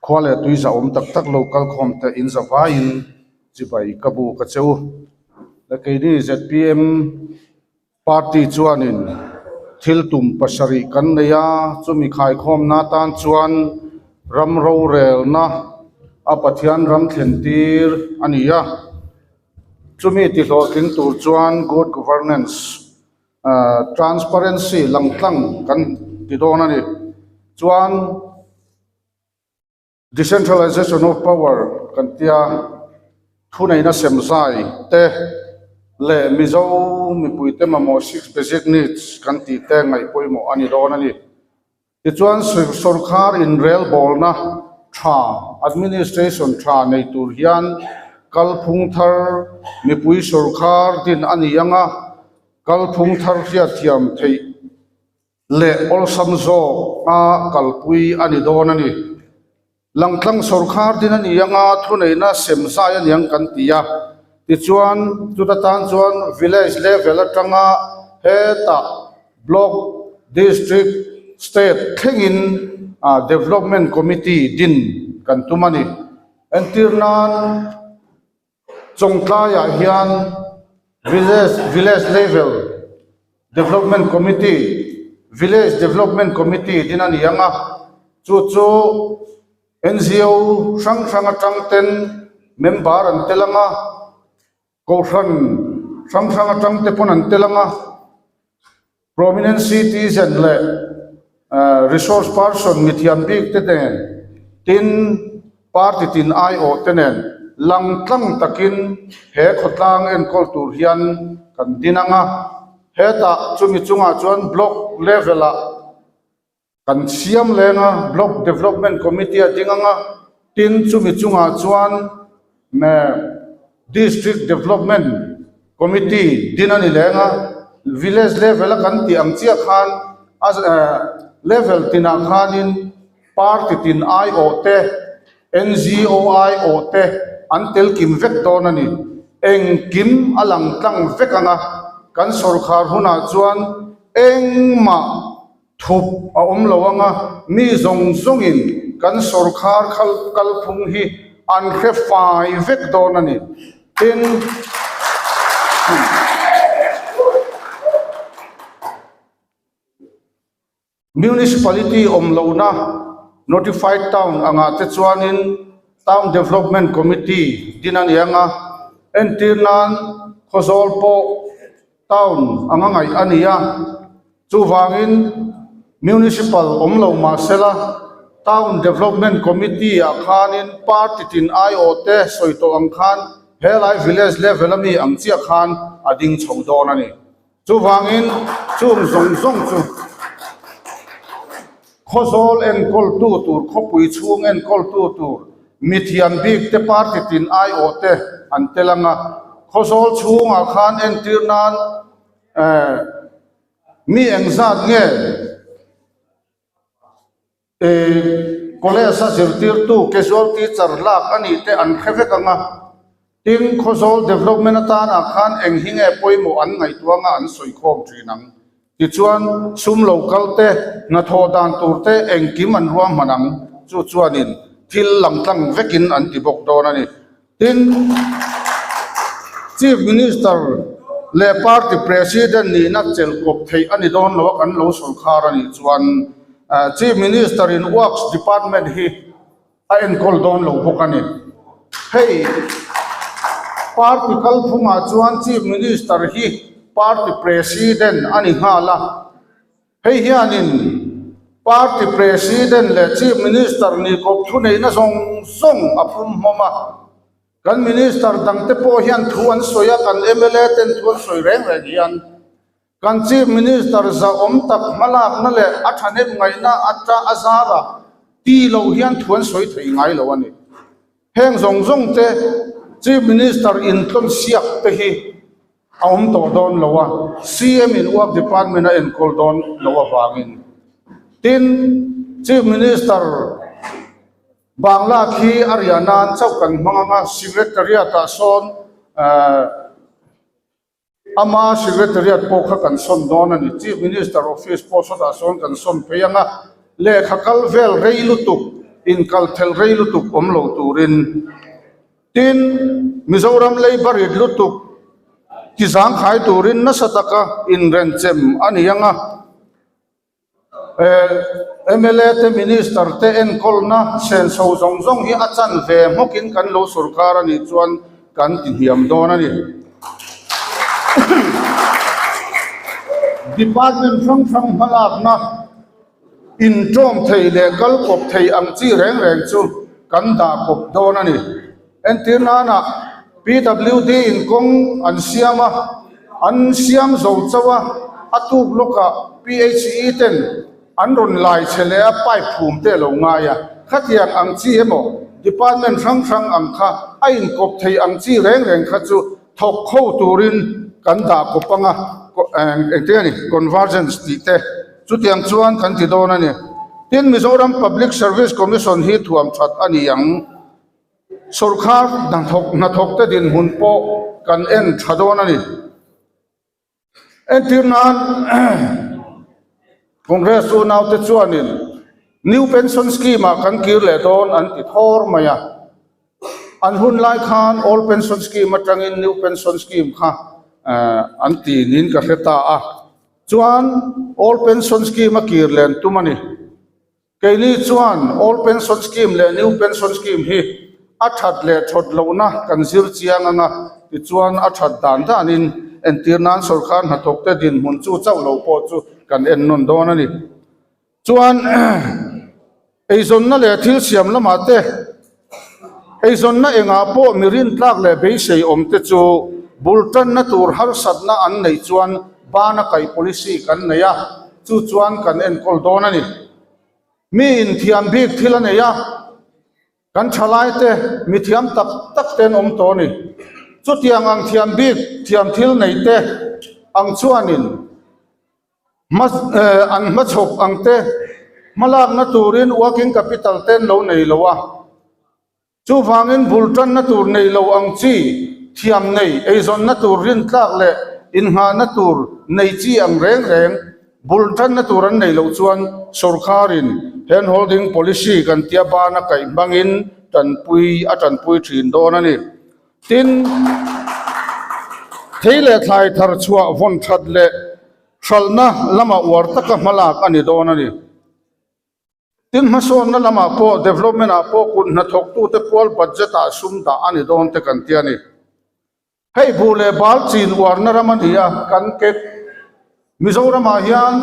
Khua leh tui za awm tak tak lo kal khawm te in za vaiin chibai ka bu ka che u. Le keini zpm party chuanin thil tum pasarih kan nei a, chumi khaikhawmna atan chuan ram rorelna a Pathian ram thlen tir a ni a. Chumi tihlawhtling tur chuan good governance Transparency langtlang kan ti dawn a ni. Chuan Decentralization of power kan tia thuneihna semzai te leh Mizo mipuite mamawh six basic needs kan tih te ngaih pawimawh a ni dawn a ni. Tichuan sorkar inrelbawlna tha, administration tha nei tur hian kalphung thar mipui sorkar din a ni ang a, kalphung thar hriatthiam theih leh awlsam zawk a kalpui a ni dawn a ni. Langtlang sorkar din a ni ang a, thuneihna sem zai a ni ang kan ti a. Tichuan, chuta tan chuan village level atanga hetah block, district, state thlengin development committee din kan tum a ni. Entir nan Chawngtlaiah hian village village level development committee village development committee din a ni ang a, chu chu N_G_O hrang hrang atang ten member an tel ang a, kohhran hrang hrang atang te pawn an tel ang a. Prominent citizen leh resource person mithiam bik te nen tin party tin aiawh te nen lang tlang takin he khawtlang enkawl tur hian kan din ang a, hetah chumi chungah chuan block level ah Kan siam leng a, Block Development Committee a ding ang a, tin chumi chungah chuan District Development Committee din a ni leng a, Village level a kan tih ang chiah khan a level tinah khanin party tin aiawh te, NGO aiawh te an tel kim vek dawn a ni. Engkim a lang tlang vek ang a, kan sawrkhar hunah chuan engmah Thup a awm lo ang a, mi zawng zawngin kan sawrkhar kalphung hi an hre fai vek dawn a ni. Tin, Municipality awm lohna Notified Town angah te chuanin Town Development Committee din a ni ang a, entir nan Khawzawl pawh Town anga ngaih a ni a, chuvangin Municipal awm lo mah sela Town Development Committee ah khanin party tin aiawh te sawi tawh ang khan helai village level a mi ang chiah khan a ding chho dawn a ni. Chuvangin chung zawng zawng chu Khawzawl enkawltu tur, khawpui chhung enkawltu tur, mithiam bik te party tin aiawh te an tel ang a, Khawzawl chhungah khan entir nan eh mi engzat nge eh college a zirtirtu casual teacher lak a nih te an hre vek ang a, tin Khawzawl development atanah khan eng hi nge pawimawh an ngaihtuah anga an sawi khawm thin ang. Tichuan, sum lo kal te, hnathawh dan tur te engkim an ruahman ang. Chu chuanin thil langtlang vekin an ti bawk dawn a ni. Tin, Chief Minister leh Party President nihna chelh kawp theih a ni dawn lo a kan lo sawrkhar a nih chuan Chief Minister in Works Department hi a enkawl dawn lo bawk a ni. Hei party kalphungah chuan Chief Minister hi party president a ni nghal a, hei hianin party president leh Chief Minister nih kawp thuneihna zawng zawng a pum hmawm a. Kan Minister dangte pawh hian thu an sawi a, kan mla ten thu an sawi reng reng hian Kan Chief Minister zahawm tak hmalakna leh a thahnem ngaihna ata a zara ti loh hian thu an sawi thei ngai lo a ni. Heng zawng zawng te Chief Minister intlawn siak te hi a awm tawh dawn lo a, CM in Work Department a enkawl dawn lo avangin. Tin, Chief Minister Bangla khi a riah nan chauh kan hmang ang a, Secretariat ah sawn eh, Ama Secretariat pawh kha kan sawn dawn a ni. Chief Minister Office pawh sawtah sawn kan sawn phei ang a, lehkha kal vel rei lutuk. Inkalthelh rei lutuk awm lo turin. Tin, Mizoram Labour rit lutuk tizangkhai turin nasa taka inrenchem a ni ang a. Mla te Minister te enkawlna senso zawng zawng hi a chan ve hmawkin kan lo sorkar a nih chuan kan ti hniam dawn a ni. Department hrang hrang hmalakna intawm thei leh kal kawp thei ang chi reng reng chu kan dah kawp dawn a ni. Entir nana PWD in kawng an siam a, an siam zo chauh a, a tuk lawkah PHE ten an rawn lai che leh a, pipe phum te a lo ngai a, khatiang ang chi emaw department hrang hrang ang kha a inkawp thei ang chi reng reng kha chu thawk kho turin kan dah kawp ang a, engtin a ni convergence tih te chutiang chuan kan ti dawn a ni. Tin, Mizoram Public Service Commission hi thuam that a ni ang. Sorkar hnathawk hnathawkte dinhmun pawh kan en tha dawn a ni. Entir nan Congress unaute chuanin New Pension Scheme ah kan kir leh dawn an ti thawr mai a. An hun lai khan Old Pension Scheme atangin New Pension Scheme kha an ti niin ka hre ta a. Chuan Old Pension Scheme a kir len tum a ni. Keini chuan Old Pension Scheme leh New Pension Scheme hi a that leh thawt lohna kan zir chiang ang a, tichuan a that dan danin entir nan sorkar hnathawkte dinhmun chu chauh lo pawh chu kan en nawn dawn a ni. Chuan eizawnna leh thil siam lamah te, eizawnna engah pawh mi rintlak leh beisei awm te chu bul tanna tur harsatna an neih chuan bana kaih policy kan nei a, Chu chuan kan enkawl dawn a ni. Mi inthiam bik thil a nei a, kan thalaite mi thiam tak tak te an awm tawh a ni. Chutiang ang thiam bik thiam thil nei te ang chuanin hma an hmachhawp ang te hmalakna turin working capital te an lo nei lo a. Chuvangin bul tanna tur nei lo ang chi, thiam nei, eizawnna tur rintlak leh innghahna tur nei chi ang reng reng bul tanna tur an nei loh chuan sorkarin hand holding policy kan tia bana kaih hmangin tanpui a tanpui thin dawn a ni. Tin, thei leh thlai thar chhuah vawn that leh hralhna lamah uar taka hmalak a ni dawn a ni. Tin, hmasawnna lamah pawh development ah pawh kut hnathawktute pual budget ah sum dah a ni dawn te kan ti a ni. Hei buh leh bal chin uarna ram a ni a, kan kek. Mizoramah hian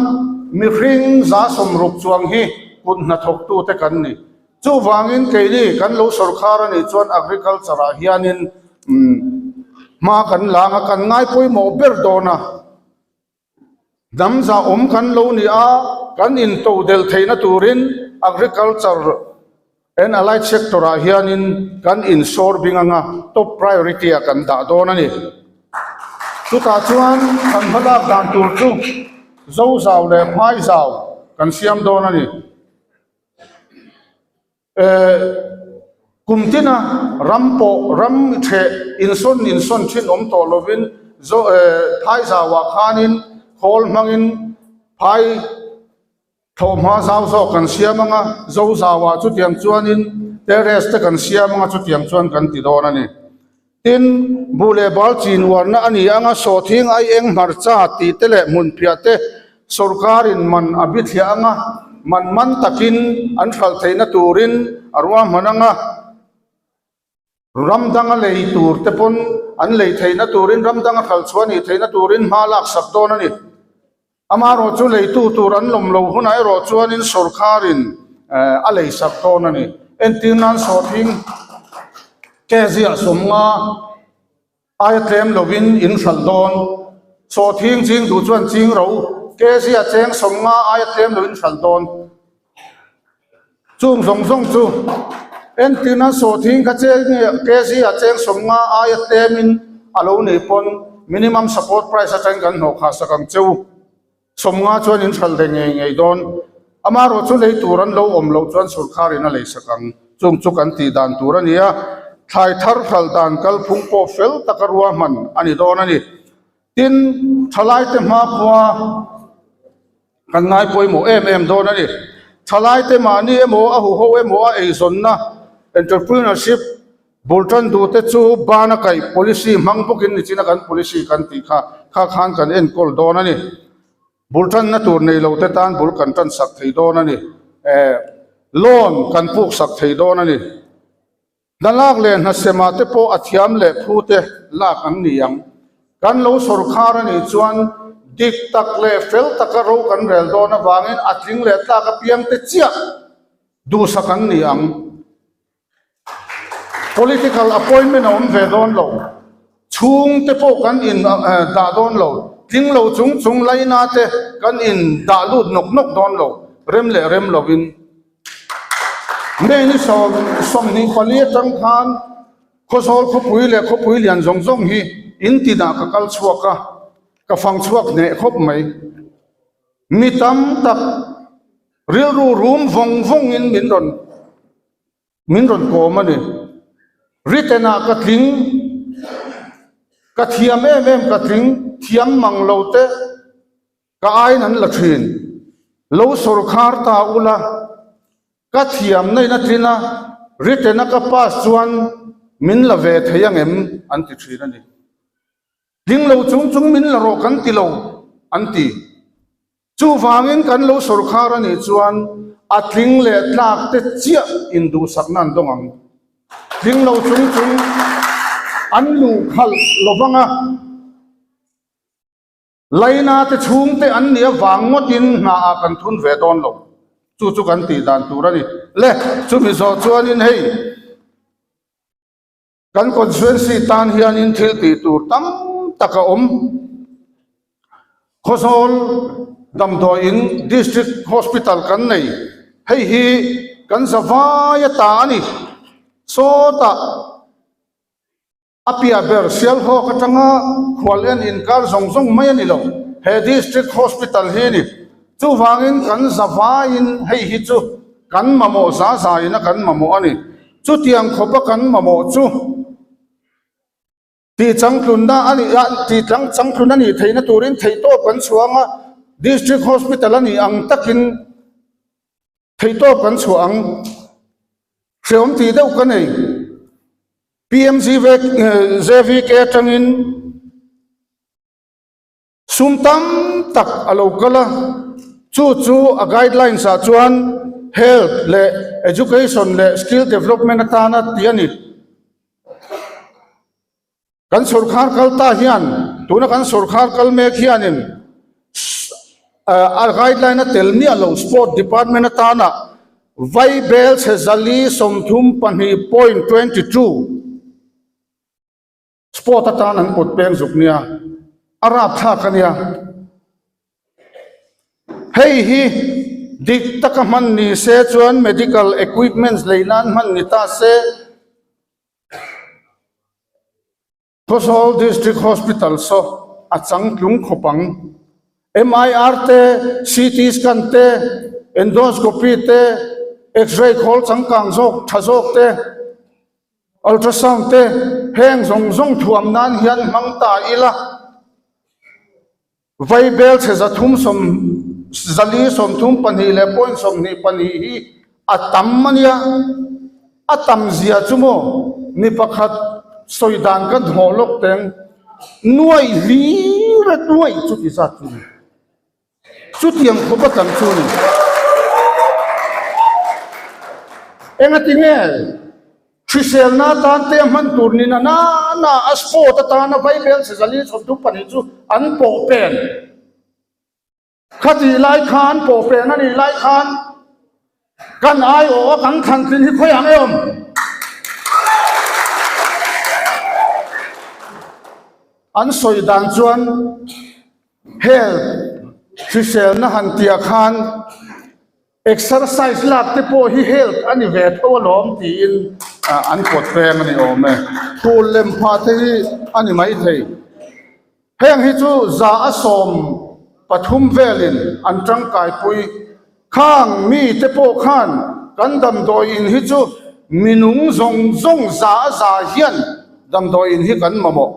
mihring 60 chuang hi kut hnathawktute kan ni. Chuvangin keini kan lo sawrkhar a nih chuan agriculture ah hianin hma kan lang a, kan ngai pawimawh ber dawn a. Hnam zahawm kan lo ni a, kan intodelh theihna turin Agriculture and Allied Sector ah hianin kan insawr bing anga top priority ah kan dah dawn a ni. Chutah chuan kan hmalak dan tur chu zo zau leh phai zau kan siam dawn a ni. Kum tina ram pawh ram theh insawn insawn thin awm tawh lovin phai zauah khanin khawl hmangin phai thlawhhma zau zawk kan siam ang a, zo zauah chutiang chuanin terrace te kan siam ang a chutiang chuan kan ti dawn a ni. Tin, buh leh bal chin uarna a ni ang a, sawhthing ai eng hmarcha tih te leh hmunphiah te sawrkarin man a bithliah ang a, man man takin an hralh theihna turin a ruahman ang a, ram danga lei tur te pawn an lei theihna turin ram danga hralh chhuah a nih theihna turin hma laksak dawn a ni. Amaherawh chu leitu tur an lawm lo hunah erawh chuanin sawrkharin a leisak dawn a ni. Entir nan sawhthing ke ziah 50 aia tlem lovin in hralh dawn. Sawhthing ching duh chuan ching ro ke ziah cheng 50 aia tlem lovin hralh dawn. Chung zawng zawng chu entir nan sawhthing kha cheng kg ah cheng 50 aia tlemin a lo nih pawn minimum support price atangin kan hnawh khah sak ang che u. 50 chuan in hralh leh ngei ngei dawn. Amaherawh chu lei tur an lo awm loh chuan sawrkharin a lei sak ang. Chung chu kan tih dan tur a ni a, thlai thar hralh dan kalphung pawh fel taka ruahman a ni dawn a ni. Tin, thalaite hmakhua kan ngai pawimawh em em dawn a ni. Thalaite mahni emaw a huho emaw a eizawnna, entrepreneurship, bul tan duhte chu bana kaih policy hmang bawkin nichina kan policy kan tih kha kha khan kan enkawl dawn a ni. Bul tanna tur nei lote tan bul kan tan sak thei dawn a ni. Loan kan puk sak thei dawn a ni. Hna lak leh hna sema te pawh a thiam leh phu te lak an ni ang. Kan lo sawrkhar a nih chuan dik tak leh fel taka ro kan rel dawn avangin a tling leh tlak apiang te chiah duhsak an ni ang. Political appointment a awm ve dawn lo. Chhung te pawh kan in dah dawn lo. Tling lo chung chung laina te kan in dah lut nawk nawk dawn lo. Rem leh rem lovin. May ni 24 atang khan Khawzawl khawpui leh khawpui lian zawng zawng hi in tinah ka kal chhuak a, ka fang chhuak hneh khawp mai. Mi tam tak rilru rum vawng vawngin min rawn min rawn kawm a ni. Written-ah ka tling, ka thiam em em ka tling, thiam mang lo te, Ka aiin an la thin. Lo sawrkhar ta ula, ka thiamna in a tlin a, written a ka pass chuan min la ve thei ang em? an ti thin a ni. Tling lo chung chung min la rawh kan ti lo, an ti. Chuvangin kan lo sawrkhar a nih chuan a tling leh tlak te chiah induhsakna an dawng ang. Tling lo chung chung an luh khalh lovang a. Laina te chhungte an nih avang ngawtin hnaah kan thun ve dawn lo. Chu chu kan tih dan tur a ni. Le, chumi zawh chuanin hei kan constituency tan hianin thil tih tur tam tak a awm. Khawzawl damdawiin District Hospital kan nei. Hei hi kan zavai a ta a ni. Sawtah. A piah ber Sialhawk atanga khual en inkar zawng zawng mai a ni lo, he District Hospital hi a ni. Chuvangin kan zavaiin hei hi chu kan mamawh za zain a kan mamawh a ni. Chutiang khawpa kan mamawh chu tihchangtlunna a nih a, tihchangtlun a nih theihna turin theihtawp kan chhuang a, District Hospital a nih ang takin Theihtawp kan chhuah ang. Hreawm tih deuh ka nei. PMGVK atangin sum tam tak a lo kal a, chu chu a guidelines ah chuan health leh education leh skill development atana tih a ni. Kan sawrkhar kal ta hian, tuna kan sawrkhar kal mek hianin a guideline a tel miah lo sport department atana vai bel chhe zali 32.22 sport atan an pawt peng zuk nia a rapthlak a nia. Hei hi dik taka hman ni se chuan medical equipments lei nan hman ni ta se. Khawzawl District Hospital saw a changtlung khawp ang. MIR te, CT scan te, endoscopy te, X-ray khawl changkang zawk tha zawk te, ultrasound te heng zawng zawng thuam nan hian hmang ta ila. Vaibel chhe 300 432 leh point 22 hi a tam a nia. A tam zia chu maw mi pakhat sawi dan ka hnawh lawk teng nuai hlir a nuai chuti zat chu ni. Chutiang khawp a tam chu ni. Engati nge? Hriselna atan te a hman tur ni na na a sport atana Vaibel chhe 432 chu an pawh pen. Khatih lai khan pawh pen a nih lai khan kan aiawh a kan thlan tlin hi khawi ang e awm? An sawi dan chuan health hriselna han tih ah khan Exercise lak te pawh hi health a ni ve tho alawm tiin an pawt peng a ni awm e. Phul lem phah te hi a ni maithei. Heng hi chu 130 velin an tangkaipui. Khang mi te pawh khan kan damdawi in hi chu minung zawng zawng za a za hian damdawi in hi kan mamawh.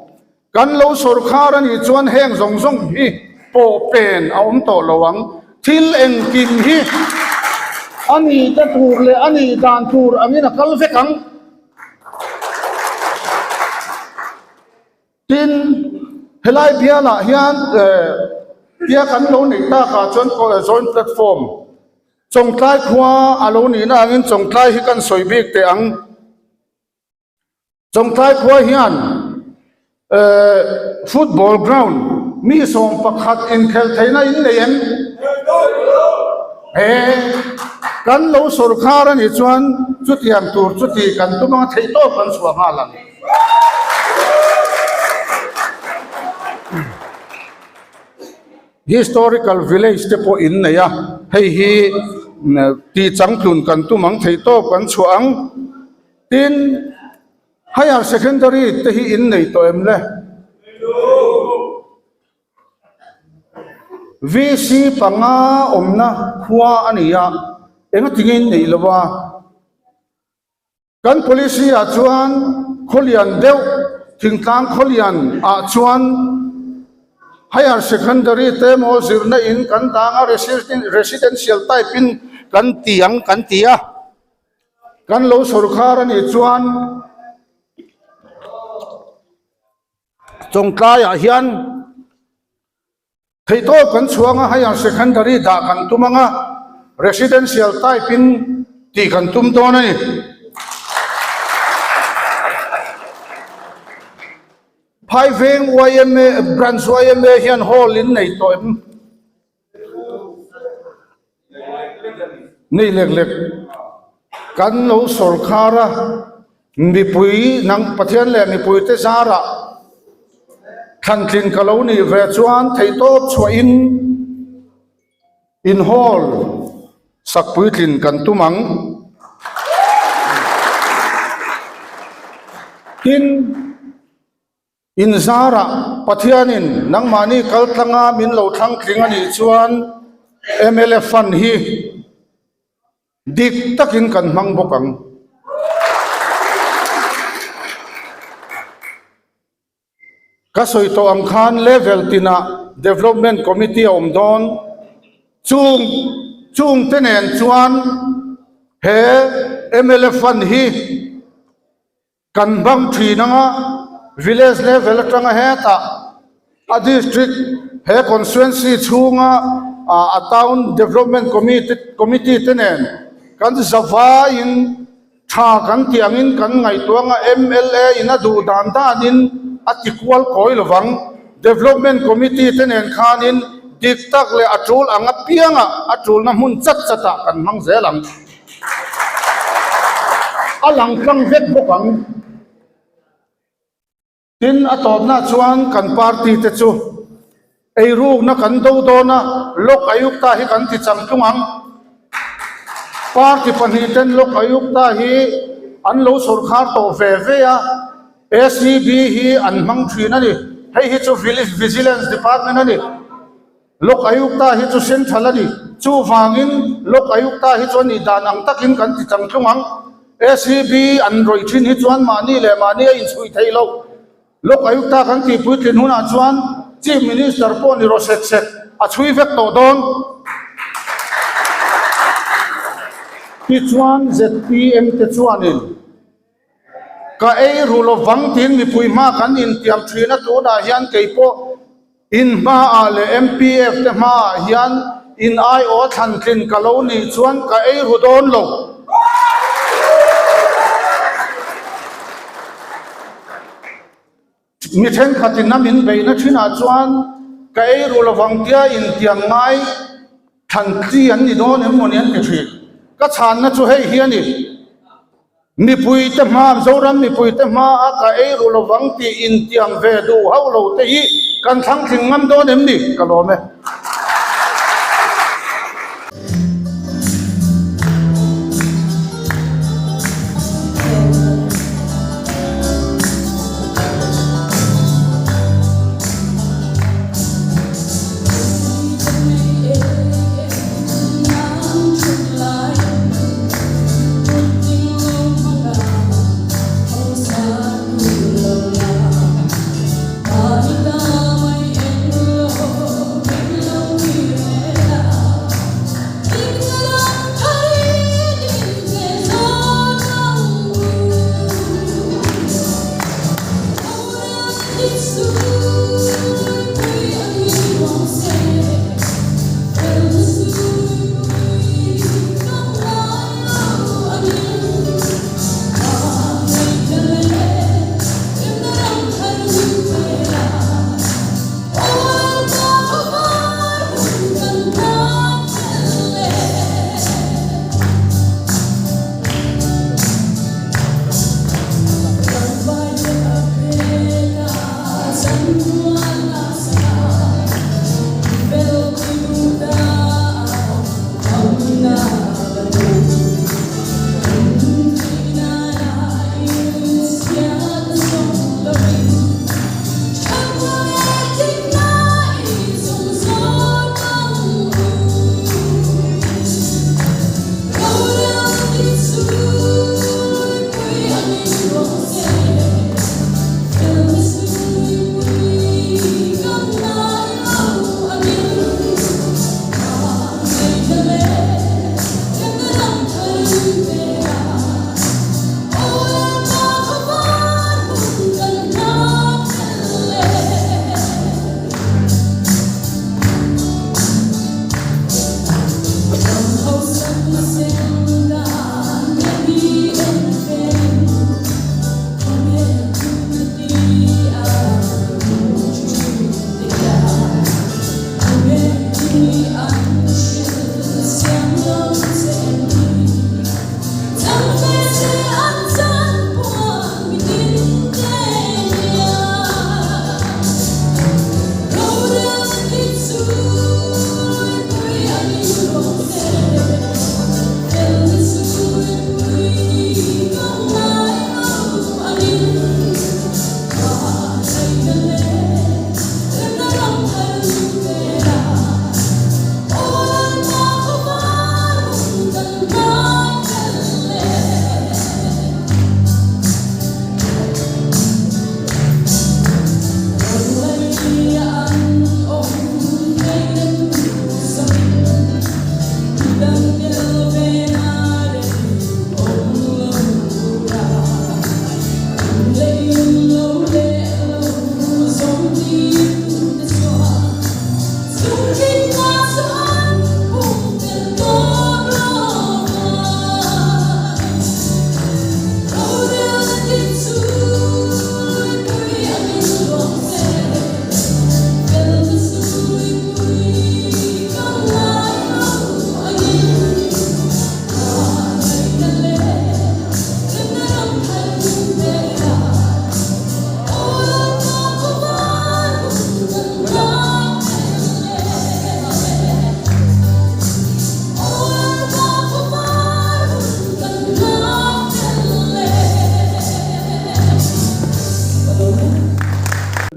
Kan lo sawrkhar a nih chuan heng zawng zawng hi pawh pen a awm tawh lo ang. Thil engkim hi A nihna tur leh a nih dan tur angin a kal vek ang. Tin, helai bialah hian tia kan lo neih takah chuan joint platform Chawngtlai khua a lo nihna angin Chawngtlai hi kan sawi bik teh ang. Chawngtlai khua hian football ground mi 11 inkhelh theihna in nei em? He kan lo sawrkhar a nih chuan chutiang tur chuti kan tum anga theih tawp kan chhuah nghal ang. Historical village te pawh in nei a, hei hi tih changtlun kan tum ang theih tawp kan chhuah ang. Tin, Higher Secondary te hi in nei tawh em le? VC panga awmna khua a ni a, engatinge in neih lo a? Kan policy ah chuan khawlian deuh, thingtlang khawlian ah chuan Higher Secondary te emaw zirna in kan dang a, residential type in kan ti ang kan ti a. Kan lo sawrkhar a nih chuan Chawngtlaiah hian theihtawp kan chhuang a, Higher Secondary dah kan tum ang a, Residential type in tih kan tum dawn a ni. Phaiveng yma Branch yma hian hall in nei tawh em? Nei lek lek kan lo sawrkhar a, mipui nang Pathian leh mipuite zarah thlantlin ka lo nih ve chuan theihtawp chhuahin in hall sak puitlin kan tum ang. Tin. Inzarah Pathianin nangmahni kal tlanga min lo thlang tling a nih chuan mla fund hi dik takin kan hmang bawk ang. Ka sawi tawh ang khan level tinah Development Committee a awm dawn. Chung chungte nen chuan he mla fund hi Kan bang thin anga village level atanga hetah a district he constituency chhunga a town development committee te nen kan zavaiin tha kan tih angin kan ngaihtuah anga mla in a duh dan danin a ti kual kawi lovang. Development committee te nen khanin dik tak leh a tul ang apiangah a tulna hmun chat chatah kan hmang zel ang. A lang tlang vek bawk ang. Tin, a tawpna chuan kan party te chu eirukna kan do dawn a, Lok Ayukta hi kan ti chang tlung ang. Party pahnih ten Lok Ayukta hi an lo sawrkhar tawh ve ve a, ACB hi an hmang thin a ni. Hei hi chu Vigilance Department a ni. Lok Ayukta hi chu central a ni. Chuvangin Lok Ayukta hi chuan nih dan ang takin kan ti chang tlung ang. ACB an rawih thin hi chuan mahni leh mahni a inchhuih theih loh. Lok Ayukta kan tih puitlin hunah chuan Chief Minister pawh ni rawh sek sek a chhui vek tawh dawn. Tichuan zpm te chuanin ka ei ru lovang tiin mipui hma kan intiam thin a, tunah hian keipawh In hmaah leh MPF te hmaah hian in aiawh thlantlin ka lo nih chuan ka ei ru dawn lo. Mi thenkhatin a min beihna thinah chuan ka ei ru lovang tia intiam ngai thlantli an ni dawn em mawni an ti thin. Ka chhanna chu hei hi a ni. Mipuite hma, Zoram mipuite hmaa ka ei ru lovang tih intiam ve duh hauh lo te hi kan thlangtling ngam dawn em ni? Ka lawm e.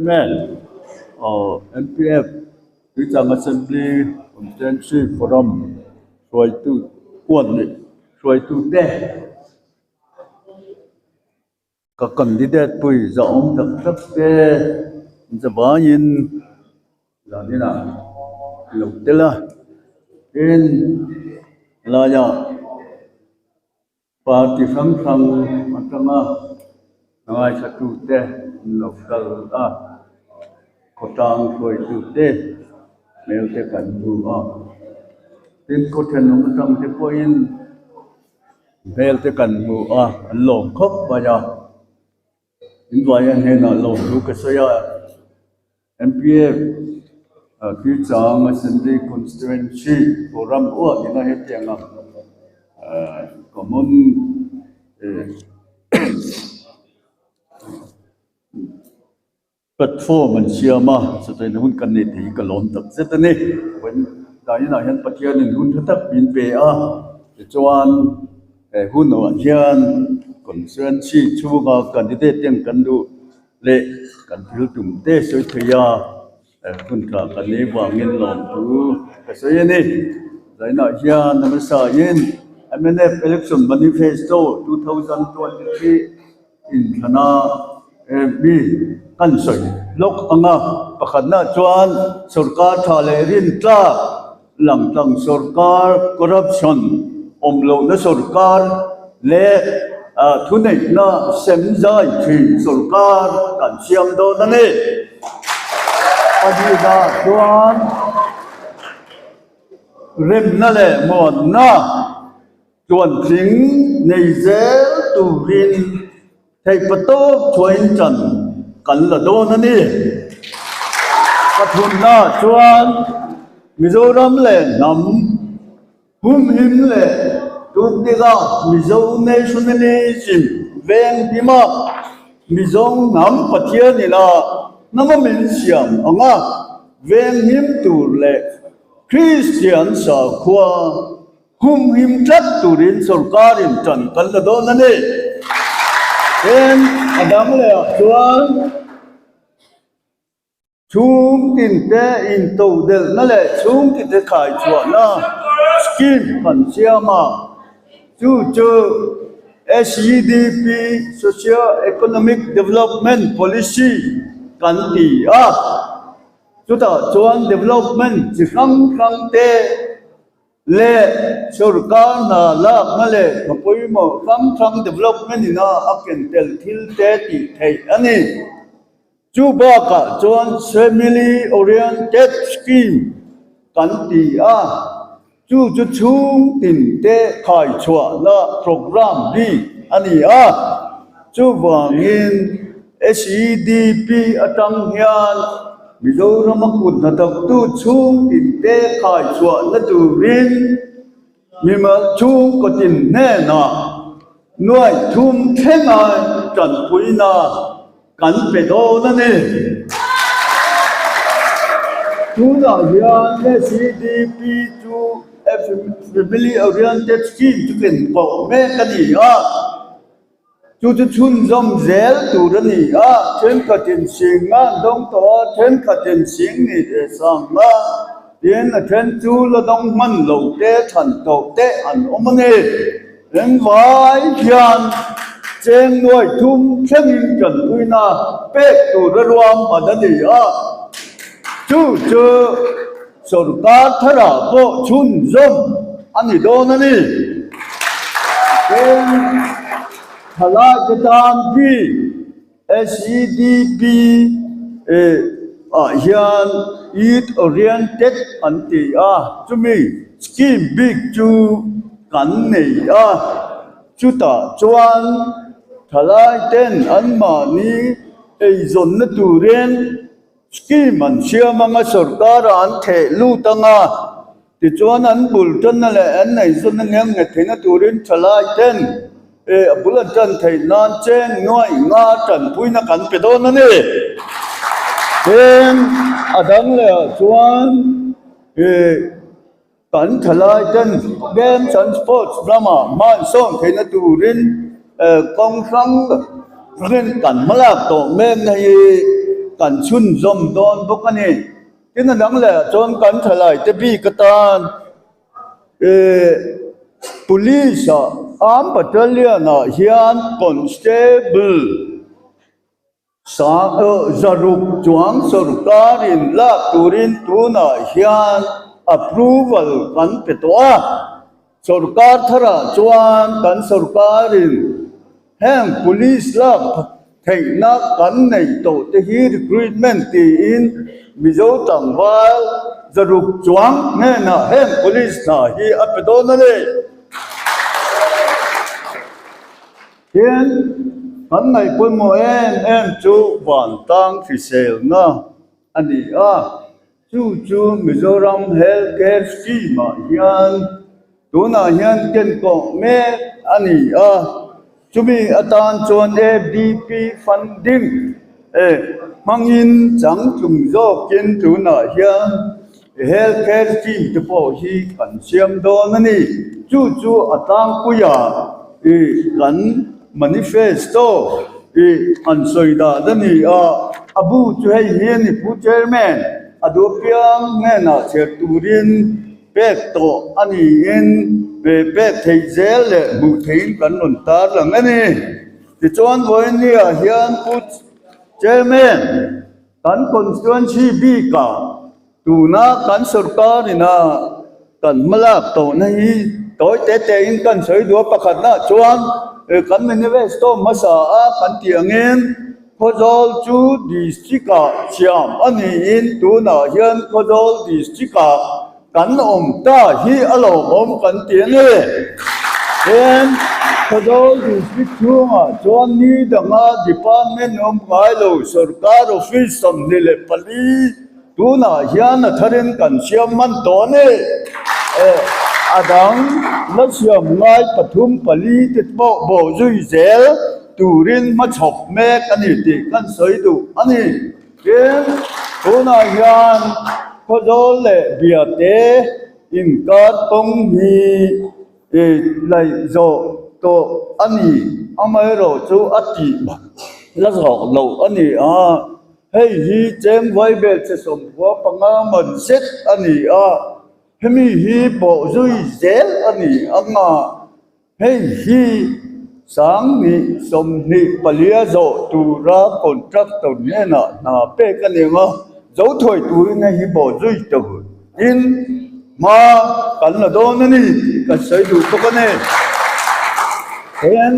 Chairman, MPF Tuichang Assembly Constituency Forum hruaitu huan leh hruaitute ka candidate pui zahawm tak tak te zavaiin zan inah lo tel a, tin helaiah party hrang hrang atanga ngaithlatute an lo kal a, khawtlang hruaitute hmel te kan hmu a, tin khaw thenawm atang te pawhin hmel te kan hmu a, an lawm khawp mai a, invaia hnenah lawmthu ka sawi a. MPF Tuichang Assembly Constituency Forum uah ina hetianga common platform an siam a, chutah hun kan nei thei hi ka lawm tak zet a ni. Daninah hian Pathianin hun tha tak min pe a, tichuan he hunah hian constituency chhunga candidate ten kan duh leh kan thil tum te sawi thei a, hun tha kan nei vangin lawmthu ka sawi a ni. Zainah hian a hmasain mnf Election Manifesto 2023 inthlana mi kan sawi lawk ang a, pakhatna chuan sorkar tha leh rintlak langtlang sorkar corruption awm lohna sorkar leh thuneihna sem zai thin sorkar kan siam dawn a ni. Pahnihna chuan remna leh muanna tluantling nei zel turin Theihpatawp thuain chan kan la dawn a ni. Pathumna chuan Mizoram leh hnam humhim leh tuktika Mizo nationalism veng hima Mizo hnam Pathian ila hnama min siam anga venghim tur leh Kristian sakhua Humhim tlat turin sorkarin ṭan kan la dawn a ni. Tin, a dang lehah chuan chhung tinte intodelhna leh chhung tinte khaichhuahna scheme kan siam a, chu chu SEDP, Socio Economic Development Policy, kan ti a. Chutah chuan development chi hrang hrang te leh sorkar hna lakna leh hna pawimawh hrang hrang development ina a ken tel thil te tih theih a ni. Chu bakah chuan Family Oriented Scheme kan ti a, chu chu chhung tin te khai chhuahna programme bik a ni a, chuvangin SEDP atang hian Mizorama kut hnathawktu chhung tinte khai chhuahna turin mimal chhungkaw tin hnenah nuai thum thlenga tanpuina kan pe dawn a ni. Tunah hian SEDP chu Family Oriented Scheme chu ken pawh mek a ni a. Chu chu chhunzawm zel tur a ni a, thenkhatin sing a an dawng tawh a, thenkhatin sing ni leh sang a, tin a then chu la dawng hman lo te, chhan tawh te an awm a ni. Engvai hian cheng nuai thum thlengin tanpuina pek tur a ruam hman a ni a, chu chu Sorkar tharah pawh chhunzawm a ni dawn a ni. Tin, thalaite tan hi SEDP ah hian Youth Oriented an ti a, chumi scheme bik chu kan nei a, chutah chuan thalaiten anmahni eizawnna turin Scheme an siam anga sorkara an theh lut anga, tichuan an bul tanna leh an eizawnna ngeng nghet theihna turin thalai ten a bul an tan theih nan cheng nuaih nga tanpuina kan pe dawn a ni. Tin, a dang lehah chuan Kan thalai ten games and sports lamah hmansawn theihna turin kawng hrang hrangin kan hmalak tawh mek na hi. kan chhunzawm dawn bawk a ni. Tin a dang leh ah chuan kan thalaite bik atan eh police ah armed battalion ah hian constable 600 chuang sorkarin lak turin tunah hian approval kan pe tawh a. Sorkar tharah chuan kan sorkarin heng police lak theihna kan neih tawh te hi recruitment tiin Mizo tlangval 600 chuang hnenah heng police hna hi a pe dawn a ni. Tin, kan ngaih pawimawh em em chu vantlang hriselna a ni a, chu chu Mizoram Health Care Scheme ah hian tunah hian kenkawh mek a ni a, chumi atan chuan ADP funding eh hmangin changtlung zawkin tunah hian Health Care Scheme te pawh hi kan siam dawn a ni. Chu chu a tlangpuia i kan manifesto i an sawi dan a ni a, a bu chu hei hi a ni Pu Chairman, a duh apiang hnenah chhiar turin pek tawh a niin pek theih zel leh hmuh theihin kan rawn tarlang a ni. Tichuan vawiin-ah hian Pu Chairman, Kan constituency bikah tuna kan sorkar ina kan hmalak tawhna hi tawi te te in kan sawi duh a, pakhatna chuan kan manifesto hmasa a kan tih angin Khawzawl chu district ah siam a niin tunah hian Khawzawl district ah Kan awm ta hi a lawmawm kan ti a ni. Tin, Khawzawl District chhungah chuan ni danga department awm ngai lo sorkar office 24 tunah hian a tharin kan siam hman tawh a ni. A dang la siam ngai pathum pali te pawh bawhzui zel turin hmachhawp mek a ni tih kan sawi duh a ni. Tin, tunah hian Khawzawl leh Biate inkar kawng hi laih zawh tawh a ni. Amaherawh chu a tih la zawk loh a ni a, hei hi cheng vaibel che 15 man zet a ni a, hemi hi pawh zui zel a ni ang a. Hei hi 2024 zawh tura contractor hnenah hna pek a ni ang a, zo thuai turin hei hi bawhzui turin hma kan la dawn a ni tih kan sawi duh bawk a ni. Hen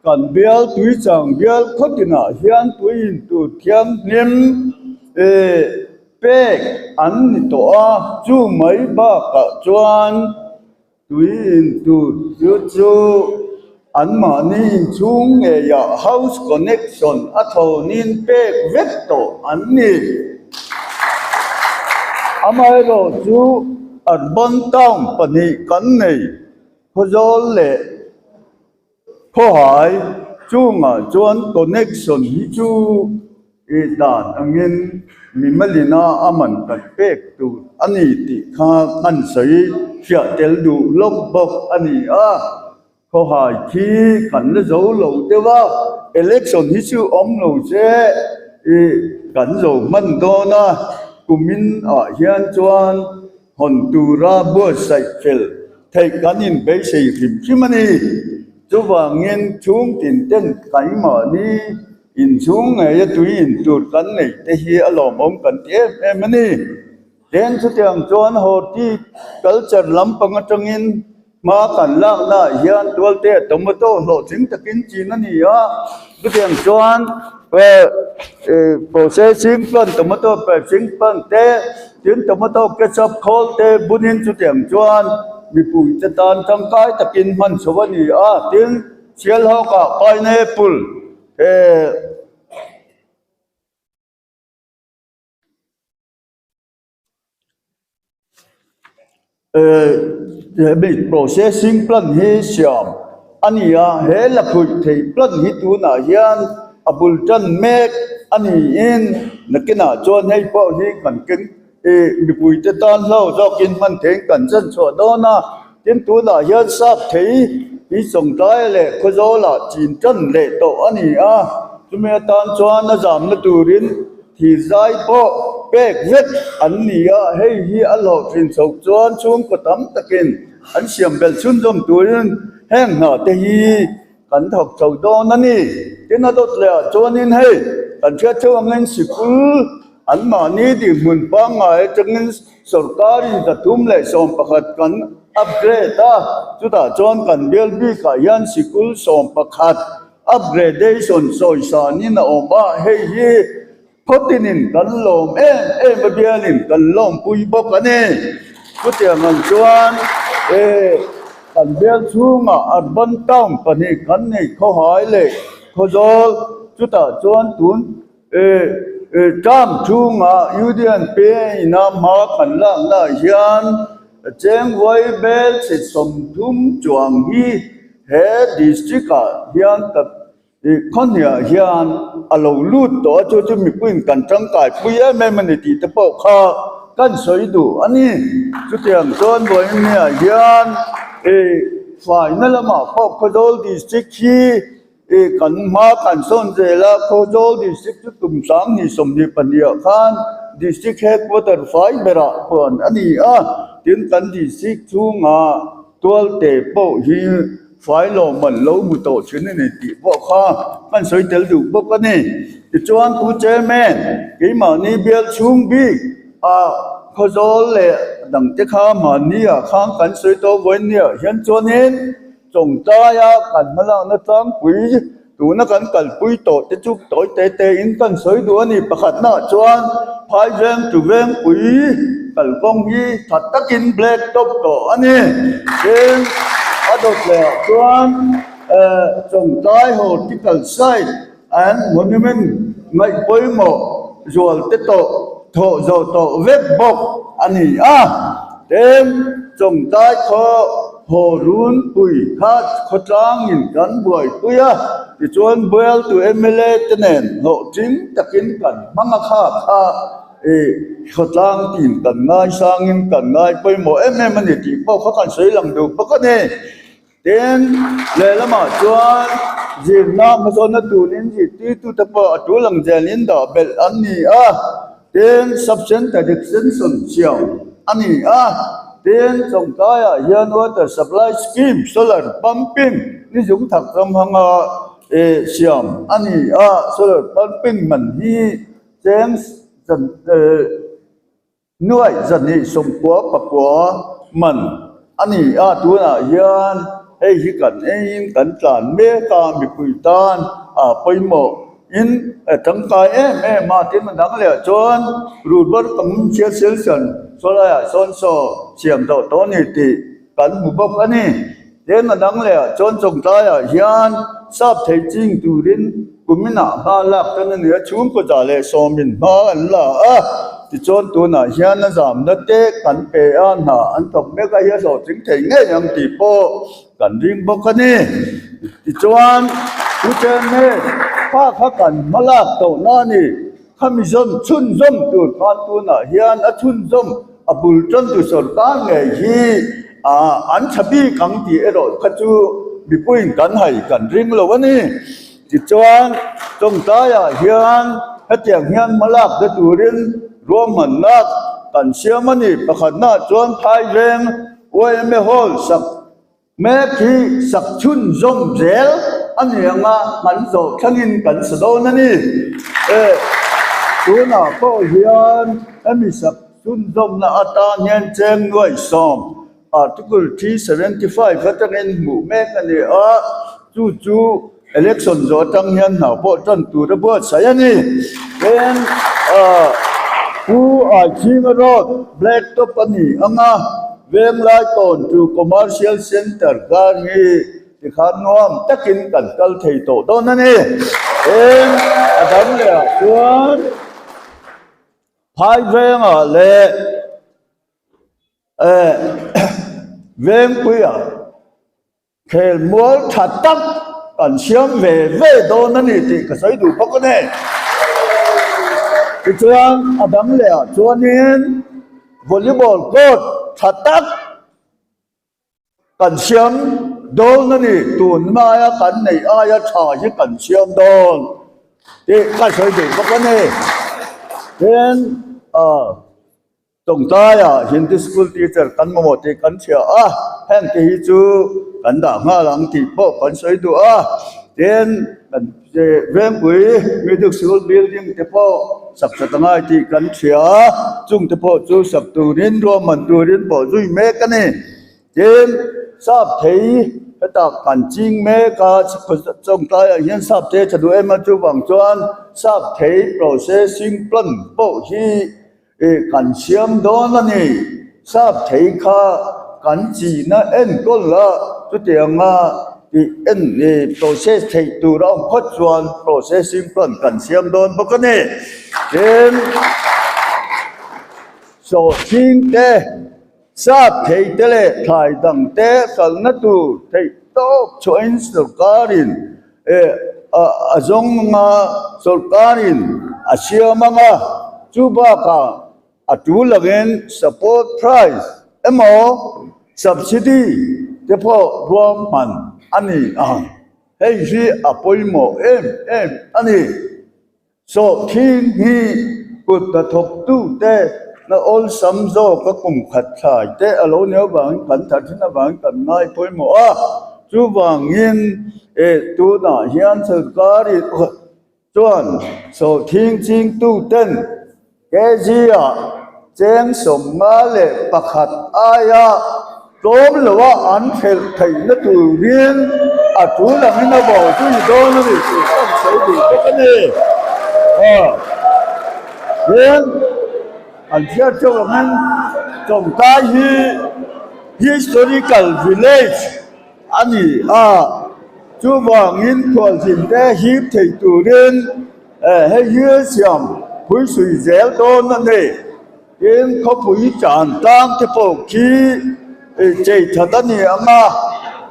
kan bial Tuichang bial khawtinah hian tui intur thianghlim pek an ni tawh a, chu mai bakah chuan Tui intur chu chu anmahni inchhung ngeiah house connection a thawnin pek vek tawh an ni. Amaherawh chu urban town pahnih kan nei, Khawzawl leh Khawhai chungah chuan connection hi chu i dan angin mimalina a man kan pek tur a ni tih kha kan sawi hriah tel duh lawk bawk a ni a. Khawhai khi kan la zo lo deuh a, election hi chu awm lo se i kan zo hman dawn a, kumin ah hian chuan hawn tura buatsaih fel theih kan inbeisei hrim hrim a ni. Chuvangin chhung tin ten keimahni inchhung ngeia tui intur kan neih te hi a lawmawm kan ti em em a ni. Tin, chutiang chuan horticulture lampang atangin hma kan laknaah hian tualte a tomato hlawhtling takin chin a ni a. Chutiang chuan processing plant, tomato processing plant te, tin tomato ketchup khawl te bunin chutiang chuan mipuite tan tangkai takin hman chho a ni a. Tin, Sialhawkah pineapple Hemi processing plant hi siam a ni a, he lakhuih thei plant hi tunah hian a bul tan mek a niin nakinah chuan hei pawh hi kan keng ih mipuite tan hlau zawkin hman theiin kan chan chhuah dawn a, tin tunah hian sap thei hi Chawngtlai leh Khawzawlah chin tan leh tawh a ni a, chumi atan chuan a zamna turin. Thizai pawh pek vek an ni a, hei hi a hlawhtlin chhoh chuan chhungkaw tam takin an siam belh chhunzawm turin heng hna te hi kan thawk chho dawn a ni. Tin a dawt leh ah chuanin hei kan hriat theuh angin sikul anmahni dinhmun pangngai atangin sawrkarin 311 kan upgrade a, chutah chuan kan bial bikah hian sikul 11 Upgradation sawisanin a awm a, hei hi khawtinin kan lawm em em a bialin kan lawmpui bawk a ni. Chutiang ang chuan e kan bial chhungah urban town pahnih kan nei khawhai leh khawzawl, chutah chuan tun e term chhungah Union Pay ina hma kan laknaah hian chengvawi bel chhe 30 chuang hi He district ah hian ka khawhniah hian a lo lut tawh a, chu chu mipuiin kan tangkai pui em em a ni tih te pawh kha kan sawi duh a ni. Chutiang chuan Vawiinniah hian ih faina lamah pawh Khawzawl district hi ih kan hma kan sawn zel a, Khawzawl district chu tum 2022 ah khan district headquarter fai berah puan a ni a, tin kan district chhungah Tualte pawh hi fai lawm man lo hmu tawh thin a ni tih pawh kha kan sawi tel duh bawk a ni. Tichuan Pu Chairman, keimahni bial chhung bik a Khawzawl leh dangte kha mahni ah khan kan sawi tawh vawinia hian chuanin Chawngtaia kan hmalakna tlangpui Tuna kan kalpui tawh te chu tawi te te in kan sawi duh a ni. Pakhatna ah chuan Phaiveng tu vengpui kalkawng hi tha takin black top tawh a ni. Tin, a dawt leh ah chuan Chawngtlai Hortical Site and Monument ngaih pawimawh zual te tawh thawh zawh tawh vek bawk a ni a. Tin, Chawngtlai khaw haw runpui kha khawtlangin kan buaipui a, tichuan Bualtu mla te nen hlawhtling takin kan hmang a kha kha i khawtlang tin kan ngaisangin kan ngai pawimawh em em a ni tih pawh kha kan sawi lang duh bawk a ni. Tin, lehlamah chuan zirna hmasawnna turin zirtirtute pawh a tul ang zelin dah belh an ni a. Tin, Sub-Centre Extension siam a ni a, tin, Chawngtlaiah hian Water Supply Scheme Solar Pumping ni zung thak ram hanga siam a ni a, Solar Pumping man hi cheng nuai 299 man a ni a, tunah hian hei hi kan eiin kan tlan mek a, mipui tan a pawimawh in a tangkai em em a, tin a dang leh chuan Rulbar Community Shelter saw laiah sawn saw siam tawh tawh a ni tih kan hmu bawk a ni. Tin a dang leh ah chuan Chawngtlaiah hian sap thei ching turin kuminah hma lak tan a ni a, chhungkaw za leh sawmin hma an la a, tichuan tunah hian a zamna te kan pe a, hna an thawk mek a hi a hlawhtling thei ngei ang tih pawh kan ring bawk a ni. Tichuan Pu Chairman, kha kha kan hma lak tawhna a ni. Khami zawm chhunzawm tur khan tunah hian a chhunzawm a bul tantu sawrkar ngei hi an tha bik ang tih erawh kha chu mipuiin kan hai kan ring lo a ni. Tichuan tawngtaiah hian hetiang hian hmalak te turin ruahmanna kan siam a ni. Pakhatnaah chuan Phaiveng yma Hall sak Mek hi sak chhunzawm zel a ni ang a, kan zawh thlangin kan sa dawn a ni. E, tunah pawh hian hemi sak chhunzawmna atan hian cheng nuai sawm, Article 375 atangin hmuh mek a ni a, chu chu election zawh atang hian hna pawh tan tur a buatsaih a ni. Tin, Pu Aithinga Road Black Top a ni ang a, Venglai tawn chu Commercial Centre kar hi tikhan nuam takin kan kal thei tawh dawn a ni. Tin, a dang leh ah chuan Phaivengah leh Vengpuiah Khelmual tha tak kan siam ve ve dawn a ni tih ka sawi duh bawk a ni. Tichuan a dang leh ah chuanin volleyball court tha tak kan siam dawn a ni, tun hmaia kan neih aia tha hi kan siam dawn tih ka sawi duh bawk a ni. Tin, Tawngtaiah Hindi school teacher kan mamawh tih kan hria a, heng te hi chu kan dah nghal ang tih pawh kan sawi duh a. Tin, kan Vengpui Middle School building te pawh sak that a ngai tih kan hria a, chung te pawh chu sak turin ruahman turin pawh zui mek a ni. Tin, sap thei hetah kan ching mek a, Tawngtaiah hian sap thei a tha duh em a, chuvang chuan sap thei processing plant pawh hi Ih kan siam dawn a ni, sap thei kha kan china enkawl a, chutianga tih en ih process theih tur a awm phawt chuan processing plant kan siam dawn bawk a ni. Tin, sawhching te, sap thei te leh thlai dang te kalna tur theih tawk chhuahin sorkarin Eh, a zawng anga sawrkarin a siam anga, chu bakah a tul angin support price emaw subsidy te pawh ruahman a ni ang. Hei hi a pawimawh em em a ni. Sawhthing hi kut hnathawktute na awlsam zawka kum khat thlai te a lo nia avangin kan that thin avangin kan ngai pawimawh a, chuvangin eh tunah hian sorkari chuan sawhthing chingtuten kg ah cheng 51 aia Tlawm loa an hrelh theihna turin a tul angin a bo zui dawn a ni tih kan sawi duh bawk a ni. Tin, an hriat theuh angin Tawngtai hi historical village a ni a, chuvangin khualzinte hip thei turin hei hi siam phuisui zel dawn a ni. Tin, khawpui chan tlang te pawh khi chei that a ni ang a,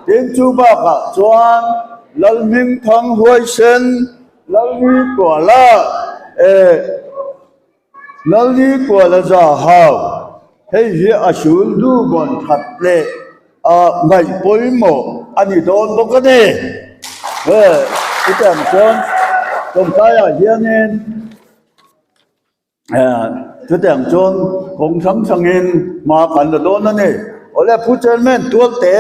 tin chu bakah chuan Lalhmingthang Huaisen, Lalnikuala eh Lalnikuala Zahau, hei hi a sul hnu vawn that leh a ngaih pawimawh a ni dawn bawk a ni. Chutiang chuan tawngtaiah hianin. Chutiang chuan kawng hrang hrangin hma kan la dawn a ni. Awle Pu Chairman Tualte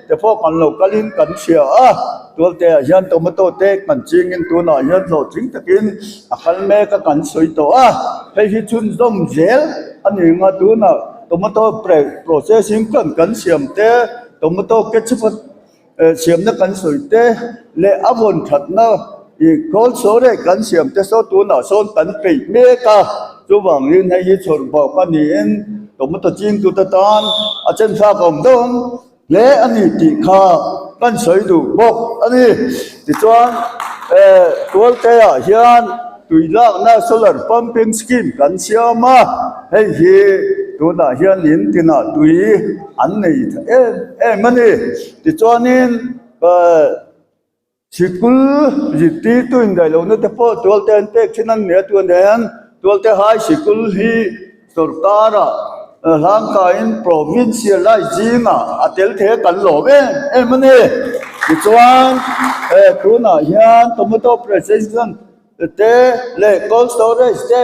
te pawh kan lo kalin kan hria a, Tualte ah hian tomato te kan chingin tunah hian hlawhtling takin a kal mek a kan sawi tawh a, hei hi chhunzawm zel a ni ang a, tunah tomato processing plant kan siam te, tomato ketchup a Siamna kan sawi te leh a vawn thatna ih cold storage kan siam te saw tunah sawn kan peih mek a, chuvangin hei hi chhawrh bawk a niin tomato chingtute tan a chen thlak a awm dawn hle a ni tih kha kan sawi duh bawk a ni. Tichuan eh Tualte ah hian tui lakna solar pumping scheme kan siam a, hei hi tunah hian in tinah tui an nei tha em em a ni. Tichuanin sikul zirtirtu indaih lohna te pawh tualte an pek thin an ni a, tunah hian tualte high sikul hi sorkara hlangkaiin provincialize zingah a tel thei a kan lawm em em a ni. Tichuan tunah hian tomato processing te leh cold storage te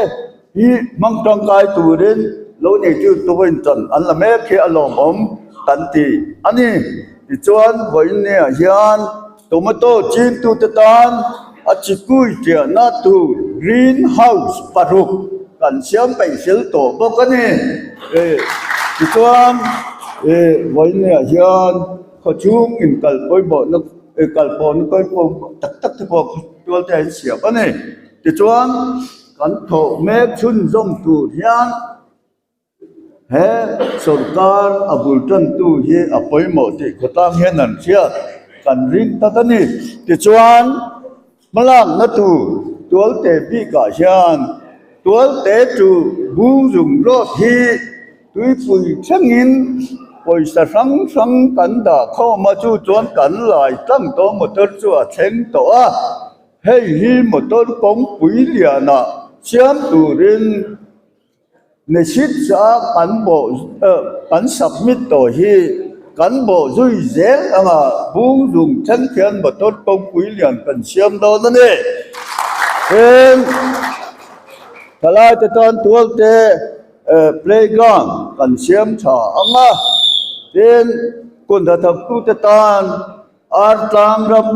hi hmang tangkai turin lo neitu tuin tan an la mek hi a lawmawm kan ti a ni. Tichuan vawiin niah hian tomato chintute tan a chikui tiahna tur green house paruk kan siam peih fel tawh bawk a ni. Tichuan vawiin niah hian khawchhung inkal pawimawhna kalpawhna pawimawh tak tak te pawh tual te an siam a ni. Tichuan kan thawh mek chhunzawm tur hian he sawrkar a bul tantu hi a pawimawh tih khawtlang hian an hriat kan ring tak a ni. Tichuan hmalakna tur tualte bikah hian tualte chu bung zung rawt hi Tuipui thlengin pawisa hrang hrang kan dah khawm a, chu chuan kan lai tlang tawh motor chu a thleng tawh a, hei hi motor kawngpui lianah siam turin message a kan bawh kan submit tawh hi kan bawh zui zel anga bung zung thleng khian motor kawngpui lian kan siam dawn a ni. Tin. Thalaite tan tualte playground kan siam tha ang a, tin kun hnathawktute tan artlang ram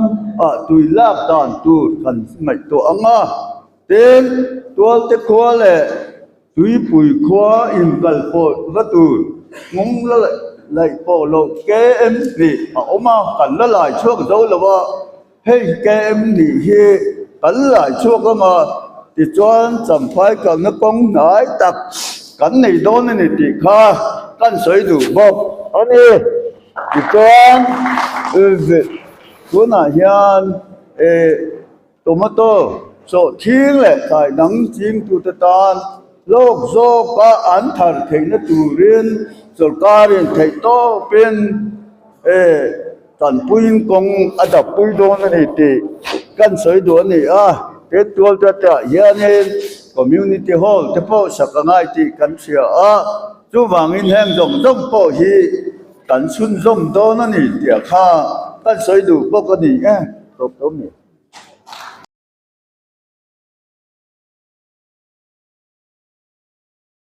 ah tui lak dan tur kan ngaihtuah ang a, tin tualte khua leh Tuipui khua inkalpawh va tur nghawng la laih pawh loh KM hnih a awm a, kan la lai chhuak zo lo a, hei KM hnih hi kan lai chhuak ang a, tichuan Champhai kalna kawng hnai tak kan nei dawn a ni tih kha kan sawi duh bawk a ni. Tichuan tunah hian eh. Tomato, sawhthing leh thlai dang chingtute tan hlawk zawka an thar theihna turin sawrkarin theihtawpin tanpuiin kawng a dappui dawn a ni tih kan sawi duh a ni a. He tualtate ah hianin Community Hall te pawh sak a ngai tih kan hria a, chuvangin heng zawng zawng pawh hi kan chhunzawm dawn a ni tih kha kan sawi duh bawk a ni e. Tawp tawp ni.